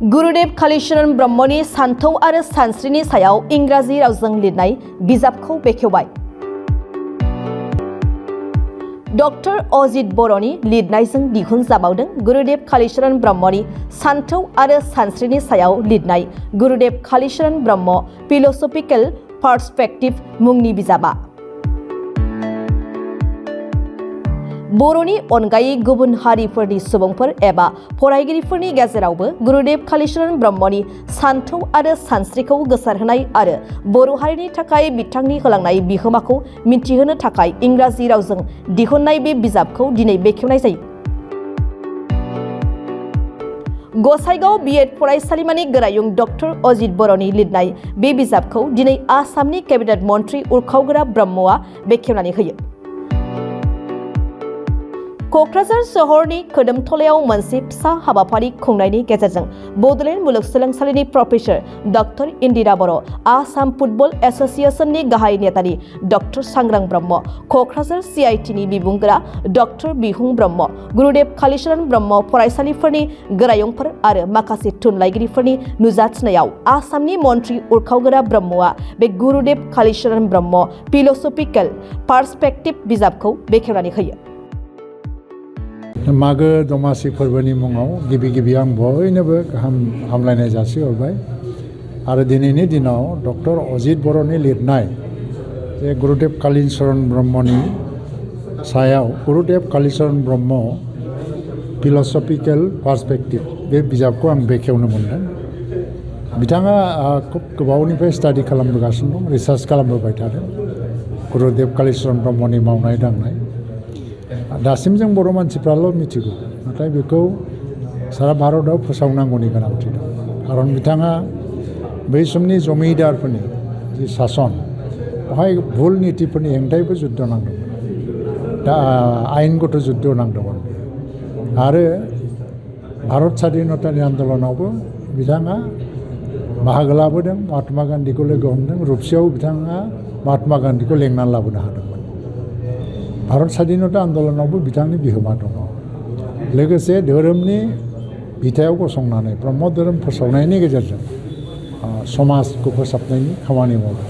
गुरुदेव कालीचरण ब्रह्मनि सानथौ आरो सानस्रिनि सायाव इंराजि रावजों लिरनाय बिजाबखौ बेखेवबाय। डॉक्टर अजित बर'नि लिरनायजों दिहुनजाबावदों गुरुदेव कालीचरण ब्रह्मनि सानथौ आरो सानस्रिनि सायाव लिरनाय गुरुदेव कालीचरण ब्रह्म फिलसफिकल पार्सपेक्टिव मुंनि बिजाबा। बर'नि अनगायै गुबुन हारिफोरनि सुबुंफोर एबा फरायगिरिफोरनि गेजेरावबो गुरुदेव कालीचरण ब्रह्मनि सानथौ आरो सानस्रिखौ गोसारहोनाय आरो बर' हारिनि थाखाय बिथांनि होलांनाय बिहोमाखौ मिथिहोनो थाखाय इंराजि रावजों दिहुननाय बे बिजाबखौ दिनै बेखेवनाय जायो। गसाइगाव बीएड फरायसालिमानि गोरायुं डॉक्टर अजित बर'नि लिरनाय बे बिजाबखौ दिनै आसामनि केबिनेट मन्थ्रि उरखावगोरा ब्रह्मआ बेखेवनानै होयो। क'क्राझार सहरनि खोदोमथलायाव मोनसे फिसा हाबाफारि खुंनायनि गेजेरजों बड'लेण्ड मुलुगसोलोंसालिनि प्रफेसर डॉक्टर इन्दिरा बर', आसाम फुटबल एसोसिएशननि गाहाय नेतानि डॉक्टर सांग्रां ब्रह्म, क'क्राझार CITनि बिबुंगोरा डॉक्टर बिहुं ब्रह्म, गुरुदेव कालीचरण ब्रह्म फरायसालिफोरनि गोरायुंफोर आरो माखासे थुनलाइगिरिफोरनि नुजाथिनायाव आसामनि मन्थ्रि उरखावगोरा ब्रह्मआ बे गुरुदेव कालीचरण ब्रह्म फिलसफिकल पार्सपेक्टिव बिजाबखौ बेखेवनानै होयो। मागो दमासि फोरबोनि मुङाव गिबि आं बयनोबो गाहाम हामलायनाय जासिहरबाय आरो दिनैनि दिनाव डॉक्टर अजित बर'नि लिरनाय जे गुरुदेव कालीचरण ब्रह्मनि सायाव गुरुदेव कालीचरण ब्रह्म फिलसफिकल पार्सपेक्टिव बे बिजाबखौ आं बेखेवनो मोनदों। बिथाङा खुब गोबावनिफ्राय स्टाडि खालामबोगासिनो दं, रिसार्च खालामबोबाय थादों गुरुदेव कालीचरण ब्रह्मनि मावनाय दांनाय। दासिम जों बर' मानसिफ्राल' मिथिगौ, नाथाय बेखौ सारा भारतआव फोसावनांगौनि गोनांथि दं। खारन बिथाङा बै समनि जमिदारफोरनि जि सासन बेवहाय भुल नीतिफोरनि हेंथायैबो जुद्ध नांदोंमोन, दा आयेनगत जुद्ध नांदोंमोन आरो भारत स्वाधीनतानि आन्दलनावबो बिथाङा बाहागो लाबोदों। महात्मा गान्धीखौ लोगो हमदों, रुपसियाव बिथाङा महात्मा गान्धीखौ लेंनानै लाबोनो हादोंमोन। भारत स्वाधीनता आन्दलनावबो बिथांनि बिहोमा दङ। लोगोसे धोरोमनि बिथायाव गसंनानै ब्रह्म धोरोम फोसावनायनि गेजेरजों समाजखौ फोसाबनायनि खामानि मावदों।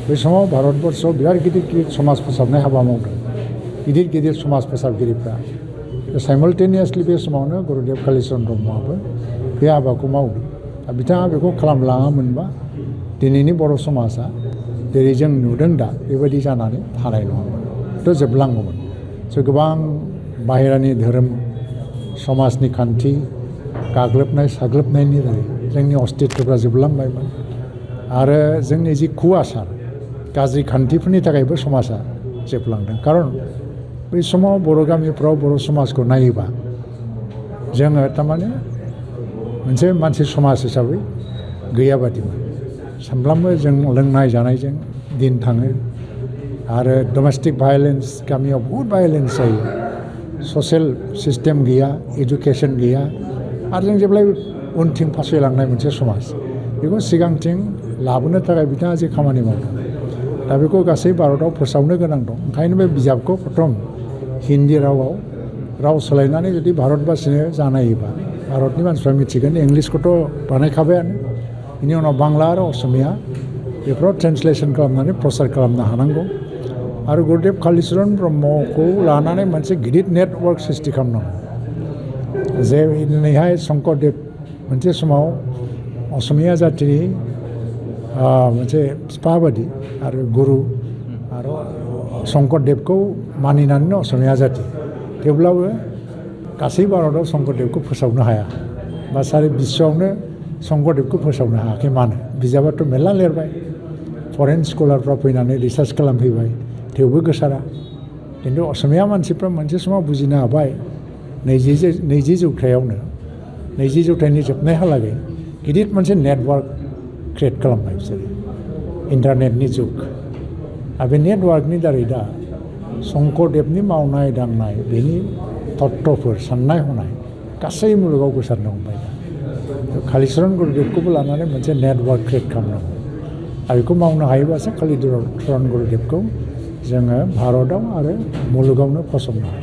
बे समाव भारतबर्षआव बिराद गिदिर समाज फोसाबनाय हाबा मावदों गिदिर समाज फोसाबगिरिफ्रा। साइमल्टेनियासलि बे समावनो गुरुदेव कालीचरण ब्रह्मआबो बे हाबाखौ मावदों। बिथाङा बेखौ खालामलाङामोनबा दिनैनि बर' समाजा जेरै जों नुदों दा बेबायदि जानानै थानाय नङामोन, जोबलांगौमोन। गोबां बाहेरानि धोरोम समाजनि खान्थि गाग्लोबनाय साग्लोबनायनि जोंनि अस्तित्वफ्रा जोबलांबायमोन आरो जोंनि जि कुआसार गाज्रि खान्थिफोरनि थाखायबो समाजा जोबलांदों। खारन बै समाव बर' गामिफ्राव बर' समाजखौ नायोबा जोङो थारमाने मोनसे मानसि समाज हिसाबै गैया बादिमोन। सानफ्रामबो जों लोंनाय जानायजों दिन थाङो आरो डमेस्टिक भायलेन्स, गामियाव बहुत भायलेन्स जायो, ससियेल सिस्टेम गैया, एडुकेसन गैया आरो जों जेब्लायबो उनथिं फासयलांनाय मोनसे समाज। बेखौ सिगांथिं लाबोनो थाखाय बिथाङा जे खामानि मावदों, दा बेखौ गासै भारतआव फोसावनो गोनां दं। ओंखायनो बे बिजाबखौ प्रथम हिन्दी रावाव राव सोलायनानै जुदि भारतबासिनो जानायोबा भारतनि मानसिफ्रा मिथिगोन। इंलिसखौथ' बानायखाबायानो, बेनि उनाव बांला आरो असमिया बेफोराव ट्रेन्सलेसन खालामनानै प्रसार खालामनो हानांगौ आरो गुरुदेव कालीचरण ब्रह्मखौ लानानै मोनसे गिदिर नेटवर्क सृष्टि खालामनांगौ। जे दिनैहाय शंकरदेव मोनसे समाव असमिया जाथिनि मोनसे बिफा बादि आरो गुरु आरो शंकरदेवखौ मानिनानैनो असमिया जाथि, थेवब्लाबो गासै भारतआव शंकरदेवखौ फोसावनो हाया बा सारा बिश्वआवनो शंकरदेवखौ फोसावनो हायाखै। मानो? बिजाबाथ' मेरला लिरबाय, फरेन स्कलारफ्रा फैनानै रिसार्च खालामफैबाय, थेवबो गोसारा। खिन्थु असमिया मानसिफ्रा मोनसे समाव बुजिनो हाबाय, 20 जौथायावनो 20 जौथाइनि जोबनायहालागै गिदिर मोनसे नेटवर्क क्रिएट खालामबाय बिसोरो, इन्टारनेटनि जुग। आरो बे नेटवर्कनि दारै दा शंकरदेवनि मावनाय दांनाय बेनि तत्त्वफोर साननाय हनाय गासै मुलुगाव गोसारनो हमबाय। दा कालीचरण गुरुदेवखौबो लानानै मोनसे नेटवर्क क्रिएट खालामनांगौ आरो बेखौ मावनो हायोबासो कालीचरण गुरुदेवखौ जोङो भारतआव आरो मुलुगावनो फसंनो हायो।